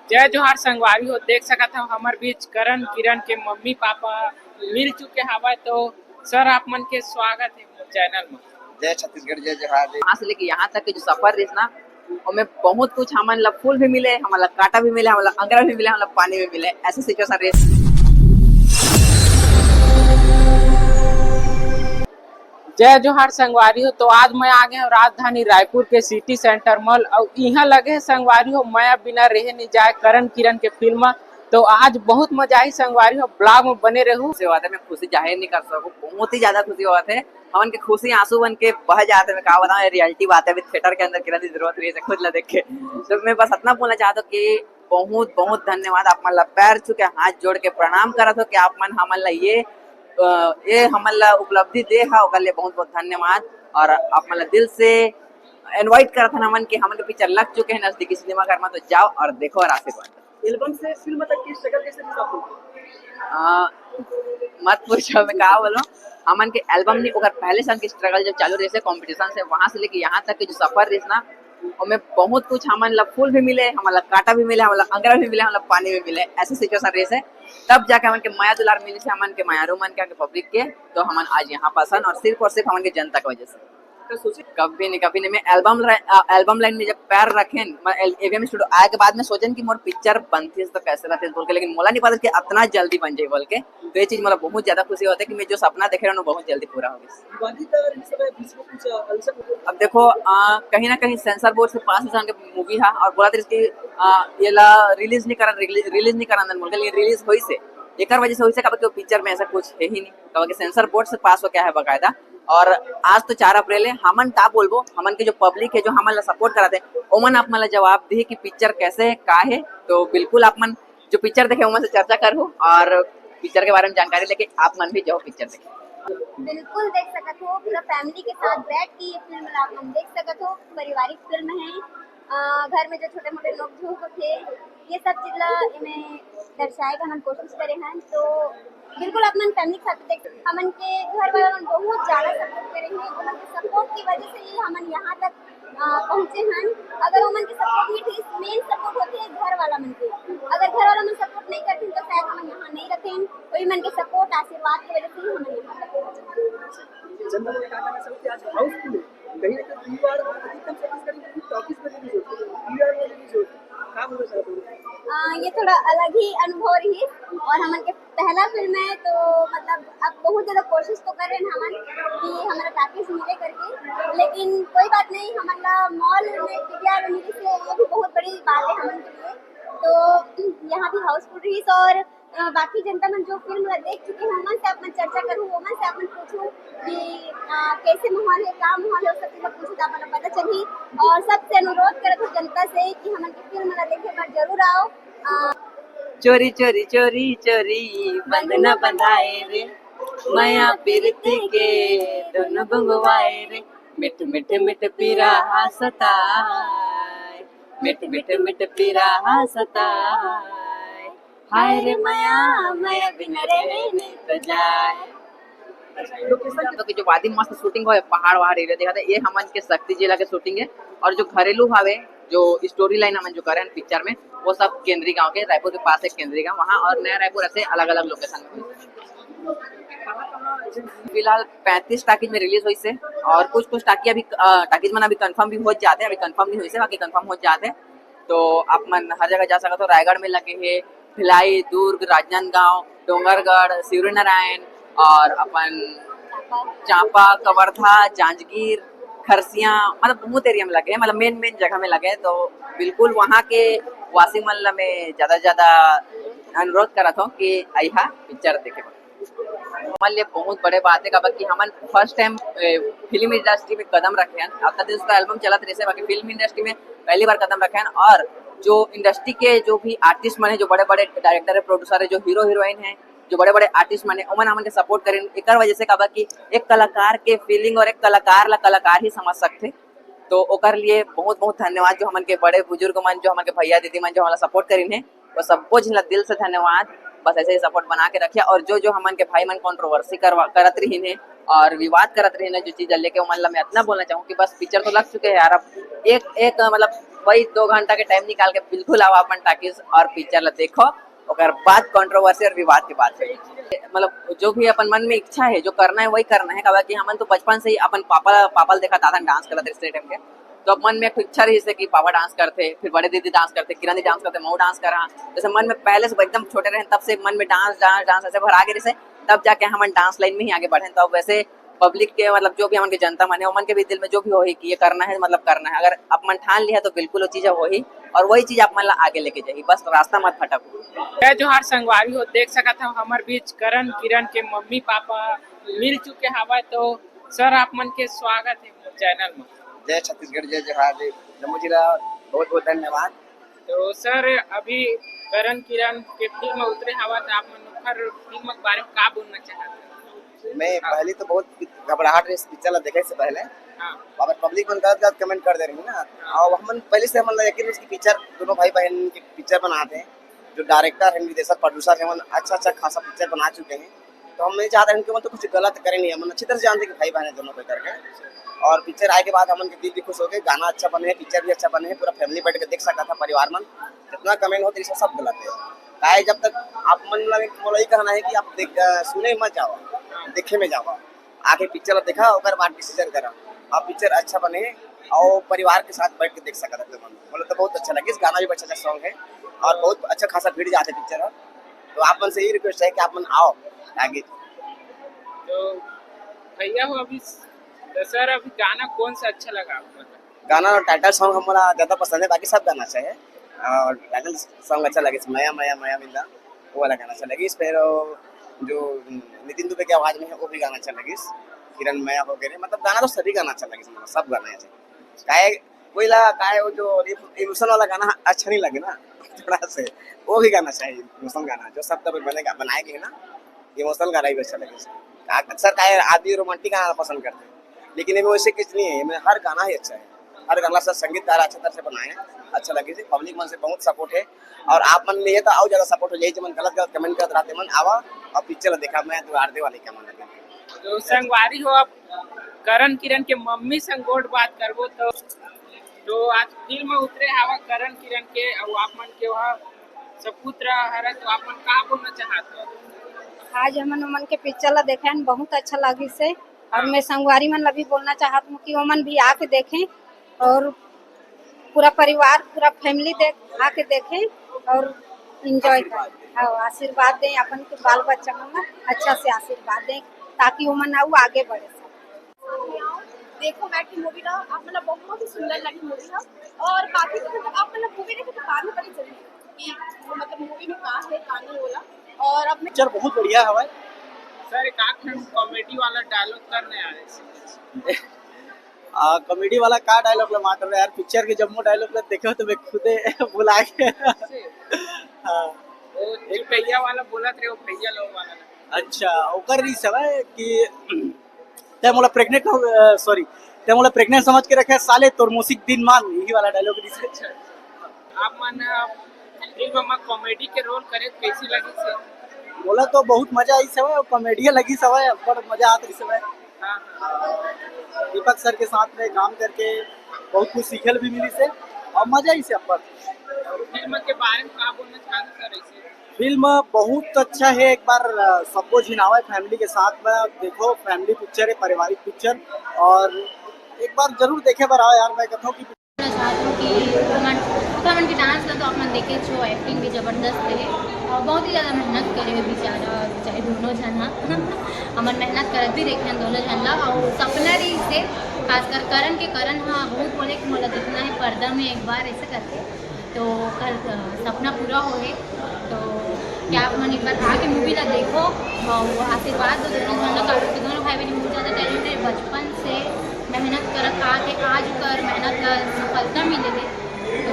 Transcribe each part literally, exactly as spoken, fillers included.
जय जोहार संगवारी हो, देख सकत हव हमर बीच करण किरण के मम्मी पापा मिल चुके हवय। तो सर, आप मन के स्वागत हे मोर चैनल में। जय छत्तीसगढ़, जय जोहार। वहाँ से लेके यहाँ तक के जो सफर रहिस ना, ओमे बहुत कुछ हमन ला फूल भी मिले, हमन ला कांटा भी मिले, हमन ला अंगरा भी मिले, हमन ला पानी भी मिले, ऐसे सिचुएशन रहिस। जय जोहार संगवारी हो। तो आज मैं आ गए हूँ राजधानी रायपुर के सिटी सेंटर मॉल, अउ इहाँ लगे हे संगवारी हो, मया बिना रहे नहीं जाए करण किरण के फिल्म। तो आज बहुत मजा आई संगवारी हो, ब्लॉग में बने रहू। से बात है, मैं खुशी जाहिर नहीं कर सकूँ, बहुत ही ज्यादा खुशी होवत हे। हमन के खुशी आंसू बन के बह जात हे। मैं का बताऊँ, ये रियलिटी बात है। अभी थिएटर के अंदर किरण दीदी रोत रहिस हे खुद ला देख के। तो मैं बस इतना बोलना चाहता हूँ कि बहुत बहुत धन्यवाद। आप मन ला पैर छू के, हाथ जोड़ के प्रणाम करत हो कि आप मन हमन ला ये, अ, ये हमन ला उपलब्धि दे हा, ओकर लिए बहुत बहुत धन्यवाद। और आप मन ला दिल से इनवाइट करत हन हमन के, हमन के पिक्चर लग चुके हे नजदीकी सिनेमा घर में, तो जाओ और देखो और आशीर्वाद दो। एल्बम से फिल्म तक की स्ट्रगल कैसे रहिस आपको? आ, मत पूछो, मैं का बोलूं, हमन के एल्बम नहीं, ओकर पहले से हमन के स्ट्रगल जब चालू रहिस हे कंपटीशन से, वहां से लेके यहाँ तक के जो सफर रहिस ना, ओमे बहुत कुछ हमन ला फूल भी मिले, हमन ला कांटा भी मिले, हमन ला अंगरा भी मिले, हमन ला पानी भी मिले, ऐसे सिचुएशन रहिस हे। तब जाके हमन के मया दुलार मिलिस हे, हमन के मयारू मन के, हमन के पब्लिक के। तो हमन आज यहाँ पास हन और सिर्फ और सिर्फ हमन के जनता के वजह से। तो सोचे कभी नहीं, कभी नहीं। मैं एल्बम रा-, अ, एल्बम लाइन में जब पैर रखेन, मैं एल-, एवीएम स्टूडियो आए के बाद में सोचेन कि मोर पिक्चर बनतीस तो कैसे रहतीस बोल के, लेकिन मोला नहीं पता कि इतना जल्दी बन जाही बोल के। तो ये चीज मोला बहुत ज्यादा खुशी होथे कि मैं जो सपना देखे रहेन, वो बहुत जल्दी पूरा हो गइस। विवादित रिलीज समय बीच में कुछ, अ, अनशन हुआ? अब देखो, अ, कहीं ना कहीं सेंसर बोर्ड से पास हो के मूवी हा और बोलत रहिस कि, अ, ये ला रिलीज नहीं करन, रिली-, रिलीज नहीं करन बोल के, लेकिन रिलीज होइस हे। एकर वजह से होइस हे, काबर कि वो पिक्चर में ऐसा कुछ है ही नहीं, काबर कि सेंसर बोर्ड से पास होके आए हे बाकायदा। और आज तो चार अप्रैल हे, हमन का बोलबो, हमन के जो पब्लिक हे, जो हमन ला सपोर्ट करत हे, ओमन आप मन ला जवाब दिही कि पिक्चर कैसे हे, का हे। तो बिल्कुल आप मन जो पिक्चर देखे, ओमन से चर्चा करहू और पिक्चर के बारे में जानकारी लेके आप मन भी जाओ पिक्चर देखे। बिल्कुल देख सकत हो, पूरा फैमिली के साथ बैठ के ये फिल्म ला आप मन देख सकत हो। पारिवारिक फिल्म हे, अ, घर में जो छोटे मोटे नोक झोंक होथे, ये सब चीज ला एमे दर्शाए के हमन कोशिश करे हन। तो बिल्कुल अपन फैमिली के साथ देख, हमन के घर वाला मन बहुत ज्यादा सपोर्ट करे हैं, ओमन के सपोर्ट की वजह से ही हमन यहाँ तक, अ, पहुँचे हन। अगर ओमन के सपोर्ट नहीं रहिस, मेन सपोर्ट होथे घर वाला मन के। अगर घर वाला मन सपोर्ट नहीं करते तो शायद हमन यहाँ नहीं रहते हैं। वही मन के सपोर्ट, आशीर्वाद की वजह से ही हमन यहाँ तक पहुँचे हन। जनता मन का कहना है कि आज हाउसफुल है, कहीं ना कहीं पहली बार अधिकतम छत्तीसगढ़ी मूवी टॉकीज में रिलीज होती है, पीवीआर में रिलीज होती है, क्या बोलना चाहते हो? अ, ये थोड़ा अलग ही अनुभव रही और हमन के पहला फिल्म है, तो मतलब अब बहुत ज्यादा कोशिश तो कर रहे हैं हमन कि हमारा टॉकीज मिले करके, लेकिन कोई बात नहीं, हमन ला मॉल में पीवीआर में मिली से ये भी बहुत बड़ी बात है हमन के लिए। तो यहाँ भी हाउसफुल रही और अ, बाकी जनता मन जो फिल्म ला देख चुके हैं, ओमन से आप मन चर्चा करूँ, ओमन से आप मन पूछूँ कि, अ, कैसे माहौल है, का माहौल है, वो सब चीज ला पूछूँ तो आप मन ला पता चलही। और सबसे अनुरोध करत हूँ जनता से कि हमन के फिल्म ला देखे बर जरूर आओ। अ, चोरी चोरी चोरी चोरी बंधना बंधाए रे, मया पीरती के दोनों बंगवाए रे, मिठ मिठ मिठ पीरा हा सताए, मिठ मिठ मिठ पीरा हा सताए। हाय रे मया, मया बिना रहे नहीं तो जाए। लोकेशन तो कि जो वादी मस्त शूटिंग होय, पहाड़ वहाड़ एरिया देखा था, ये हमन के शक्ति जिला के शूटिंग है। और जो घरेलू भाव है, जो स्टोरी लाइन हमन जो करें पिक्चर में, वो सब केंद्री गांव के, रायपुर के पास है केंद्री गांव, वहाँ और नया रायपुर ऐसे अलग अलग लोकेशन में। फिलहाल पैंतीस टाकीज में रिलीज होइस हे और कुछ कुछ टाकी अभी, अ, टाकीज मन अभी कंफर्म भी हो जाते हैं, अभी कंफर्म नहीं होइस हे, बाकी कंफर्म हो जाते हैं। तो आप मन हर जगह जा सकत हो। रायगढ़ में लगे हे, भिलाई, दुर्ग, राजनांदगांव, डोंगरगढ़, शिवरीनारायण और अपन चांपा, कवर्धा, जांजगीर, खरसिया, मतलब बहुत एरिया में लगे हे, मतलब मेन मेन जगह में लगे हे। तो बिल्कुल वहाँ के वासी मन ला मैं ज्यादा ज्यादा अनुरोध करत हूँ कि अइहा पिक्चर देखे बर। हमन लिए बहुत बड़े बात है, काबर कि हमन फर्स्ट टाइम फिल्म इंडस्ट्री में कदम रखे हैं। अब तक तो एल्बम चलत रहे, बाकी फिल्म इंडस्ट्री में पहली बार कदम रखे हैं। और जो इंडस्ट्री के जो भी आर्टिस्ट मन है, जो बड़े बड़े डायरेक्टर है, प्रोड्यूसर है, जो हीरो हीरोइन है, जो बड़े बड़े आर्टिस्ट मन है, ओमन हमन के सपोर्ट करें। एकर वजह से काबर कि एक कलाकार के फीलिंग और एक कलाकार ला कलाकार ही समझ सकथे। तो ओकर लिए बहुत बहुत धन्यवाद, जो हमन के बड़े बुजुर्ग मन, जो हमन के भैया दीदी मन, जो हमन ला सपोर्ट करिन हे, वो सब्बो झन ला दिल से धन्यवाद। बस ऐसे ही सपोर्ट बना के रखिए। और जो जो हमन के भाई मन कंट्रोवर्सी करवा करत रहिन हे और विवाद करत रहिन हे, जो चीज ला लेके, ओमन ला मैं इतना बोलना चाहूँ कि बस पिक्चर तो लग चुके हैं यार, अब एक एक मतलब वही दो घंटा के टाइम निकाल के बिल्कुल आओ अपन टाकीज और पिक्चर ला देखो। ओकर बाद कंट्रोवर्सी और विवाद के बात करी। मतलब जो भी अपन मन में इच्छा है, जो करना है, वही करना है। काबर कि हमन तो बचपन से ही अपन पापा पापा ला देखा, दादा डांस करत रहिस टाइम के, तो अब मन में एक इच्छा रहिस कि पापा डांस करथे, फिर बड़े दीदी डांस करथे, किरण दी डांस करथे, मैं डांस करा। जैसे मन में पहले से एकदम छोटे रहे, तब से मन में डांस डांस डांस ऐसे भरा गे रहिस, तब जाके हमन डांस लाइन में ही आगे बढ़े। तो अब वैसे पब्लिक के, मतलब जो भी हमन के जनता मन है, ओमन के भी दिल में जो भी होही कि ये करना है, मतलब करना है। अगर अपन ठान लिया तो बिल्कुल वो चीज होही, और वही चीज आप मन ला आगे लेके जाही। बस रास्ता मत भटको। जय जोहार संगवारी हो, देख सकत हव हमर बीच करण किरण के मम्मी पापा मिल चुके हवय। तो सर, आप मन के स्वागत है मोर चैनल में। जय छत्तीसगढ़, जय जोहार जी। जम्मो जी ला बहुत बहुत धन्यवाद। तो सर, अभी करण किरण के फिल्म उतरे हवा, तो आप मन ओकर फिल्म के बारे में का बोलना चाहत हव? मैं पहले तो बहुत घबराहट रहिस पिक्चर ला देखे से पहले। हाँ। अब पब्लिक मन गलत गलत कमेंट कर दे रही ना, और हमन पहले से हमन ला यकीन रहिस कि पिक्चर दोनों भाई बहन के पिक्चर बनात हे, जो डायरेक्टर है, निर्देशक, प्रोड्यूसर है, हमन अच्छा अच्छा खासा पिक्चर बना चुके हैं। तो हम नहीं चाहते हैं कि वो तो कुछ गलत करें नहीं, हम अच्छी तरह से जानते हैं कि भाई बहन है दोनों को करके। और पिक्चर आए के बाद हमन के दिल भी खुश हो गए, गाना अच्छा बने है, पिक्चर भी अच्छा बने है, पूरा फैमिली बैठ के देख सकता था परिवार मन। जितना कमेंट होते इसमें सब गलत है। काहे जब तक आप मन लगे, मोला ही कहना है कि आप देख, अ, सुने मत जाओ, देखे में जाओ। आके पिक्चर देखा, ओकर बाद डिसीजन करा। अब पिक्चर अच्छा बने और परिवार के साथ बैठ के देख सकता था मन। मतलब तो बहुत अच्छा लगे, गाना भी अच्छा अच्छा सॉन्ग है और बहुत अच्छा खासा भीड़ जाते पिक्चर है। तो आप मन से यही रिक्वेस्ट है कि आप मन आओ आगे। तो भैया हो अभी, तो सर अभी गाना कौन सा अच्छा लगा आपको? गाना टाइटल सॉन्ग हमला ज्यादा पसंद है, बाकी सब गाना अच्छा है। और टाइटल सॉन्ग अच्छा लगे, मया मया मया मिला, वो वाला गाना अच्छा लगे। इस पर जो नितिन दुबे की आवाज में है, वो भी गाना अच्छा लगे। किरण मया वगैरह, मतलब गाना तो सभी गाना अच्छा लगे, मतलब सब गाना अच्छा। काहे कोई ला काहे वो जो इमोशन वाला गाना अच्छा नहीं लगे ना, थोड़ा से वो भी गाना चाहिए, इमोशन गाना जो सब तब बनेगा, बनाए गए ना, इमोशनल गाना ही अच्छा लगे। का-, अक्सर काहे आदमी रोमांटिक गाना पसंद करते हैं, लेकिन इनमें वैसे कुछ नहीं है, इनमें हर गाना ही अच्छा है, हर गाना से संगीतकार अच्छा तरह से बनाए हैं, अच्छा लगे जी। पब्लिक मन से बहुत सपोर्ट है और आप मन में ये तो और ज्यादा सपोर्ट हो जाए, जो मन गलत गलत कमेंट करत रहते मन आवा और पिक्चर देखा, मैं दुआर दे वाले का मन लगे। तो संगवारी हो, आप करण किरण के मम्मी संग गोठ बात करबो तो, तो आज फिल्म उतरे हवा करण किरण के, अउ आप मन के वहाँ सपुत्र हरे, तो आप मन का बोलना चाहत हो? आज हमन ओमन के पिक्चर ला देखे हन, बहुत अच्छा लगिस हे। और मैं संगवारी मन ला भी बोलना चाहत हूँ कि ओमन भी आके देखें और पूरा परिवार, पूरा फैमिली देख, आके देखें और एंजॉय करें। हाँ, आशीर्वाद दें अपन के बाल बच्चा मन ला, अच्छा से आशीर्वाद दें, ताकि ओमन अउ आगे बढ़े। देखो बैठ के मूवी ला, आप मतलब बहुत ही सुंदर लगी मूवी ला। और बाकी तो मतलब आप मतलब मूवी देखे तो बाद में पता चली कि मतलब मूवी में का है का नहीं होला। और अब मैं पिक्चर बहुत बढ़िया हवय। सर, एक आध ठन कॉमेडी वाला डायलॉग करने आ रहे थे। आ, कॉमेडी वाला का डायलॉग ला मार रहे यार, पिक्चर के जम्मो डायलॉग ला देखो तो मैं खुदे भुला गया। हाँ। वो जो भैया वाला बोला थे, वो भैया लोग वाला। अच्छा, ओकर रहिस हवय कि तै मोला प्रेग्नेंट, सॉरी, तै मोला प्रेग्नेंट समझ के रखे साले, तोर मौसी के दिन मान, यही वाला डायलॉग रहिस। अच्छा, आप मन, अ, फिल्म में कॉमेडी के रोल करे, कैसी लगी से? मोला तो बहुत मजा आइस हवय, कॉमेडी लगिस हवय, बड़ मजा आत रहिस हवय। हाँ, हाँ। दीपक सर के साथ में काम करके बहुत कुछ सीखे ल भी मिलिस हे और मजा आइस हे अब्बड़। फिल्म के बारे में का बोलना चाहते सर ऐसे? फिल्म बहुत अच्छा है, एक बार, अ, सबो झिन आवय फैमिली के साथ में, देखो फैमिली पिक्चर है, पारिवारिक पिक्चर, और एक बार जरूर देखे बर आओ यार। मैं कहता हूँ कि मैं चाहती हूँ कि ओमन, ओकर मन के डांस ला तो आप मन देखे छो, एक्टिंग भी जबरदस्त रहे और बहुत ही ज्यादा मेहनत करे हुए बेचारा, बेचारी दोनों झन हा। हमन मेहनत करत भी देखे हन दोनों झन ला, और सपना रहिस हे, खासकर करण के, करण हा बहुत बोले कि मोला देखना है पर्दा में एक बार ऐसे करके, तो ओकर, अ, सपना पूरा होहे। तो क्या आप मन एक बार आके मूवी ला देखो और वो आशीर्वाद दो दोनों झन ला, काबर कि दोनों भाई बहन बहुत ज्यादा टैलेंटेड, बचपन से मेहनत करत आके आज ओकर मेहनत ला सफलता मिले हे। तो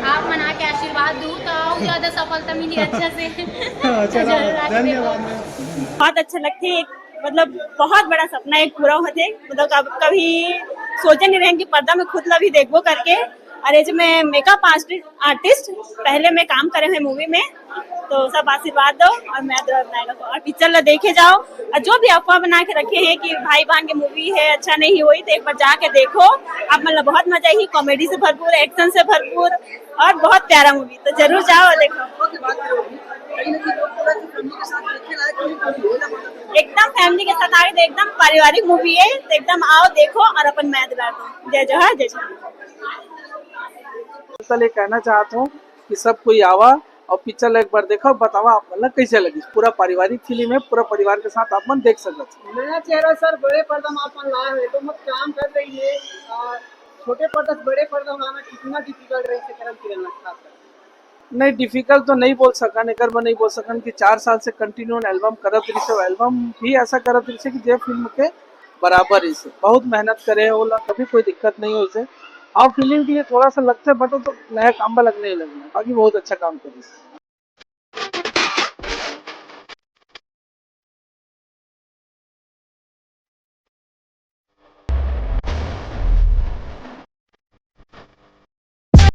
आप मन आके आशीर्वाद दो तो और ज्यादा सफलता मिली अच्छा से। हाँ, चलो, जरूर आके धन्यवाद देखो। मैम। बहुत अच्छा लगथे, एक मतलब बहुत बड़ा सपना एक पूरा होथे, मतलब कब-, कभी सोचे नहीं रहेन कि पर्दा में खुद ला भी देखबो करके। और ये जो मैं मेकअप आर्टिस्ट, आर्टिस्ट पहले मैं काम करे हुए मूवी में, तो सब आशीर्वाद दो और मैं दुलार बनाए रखो और पिक्चर ला देखे जाओ। और जो भी अफवाह बना के रखे हैं कि भाई बहन के मूवी है, अच्छा नहीं हुई, तो एक बार जाके देखो, आप मन ला बहुत मजा ही, कॉमेडी से भरपूर, एक्शन से भरपूर और बहुत प्यारा मूवी, तो जरूर जाओ और देखो। एकदम फैमिली के साथ आए तो एकदम पारिवारिक मूवी है, तो एकदम आओ, देखो और अपन मया दुलार दो। जय जोहार, जय जोहार। कल ये कहना चाहता हूँ कि सब कोई आवा और पिक्चर एक बार देखा, बतावा आप मन ला कैसे लगी। पूरा पारिवारिक फिल्म है, पूरा परिवार के साथ आप मन देख सकत। नया चेहरा सर बड़े पर्दा में अपन लाए हुए तो मत काम कर रही है। और छोटे पर्दा से बड़े पर्दा में आना कितना डिफिकल्ट रही से करम किरण खास कर। नहीं, डिफिकल्ट तो नहीं बोल सकन, एकर बर नहीं बोल सकन कि चार साल से कंटिन्यू एल्बम करत रहिसे, एल्बम भी ऐसा करत रहिसे कि जे फिल्म के बराबर रहिसे। बहुत मेहनत करे हे ओला, कभी कोई दिक्कत नहीं होइसे। हाँ, फिल्म के लिए थोड़ा सा लगते बट तो नया काम बा लगने ही लगना, बाकी बहुत अच्छा काम करिसे।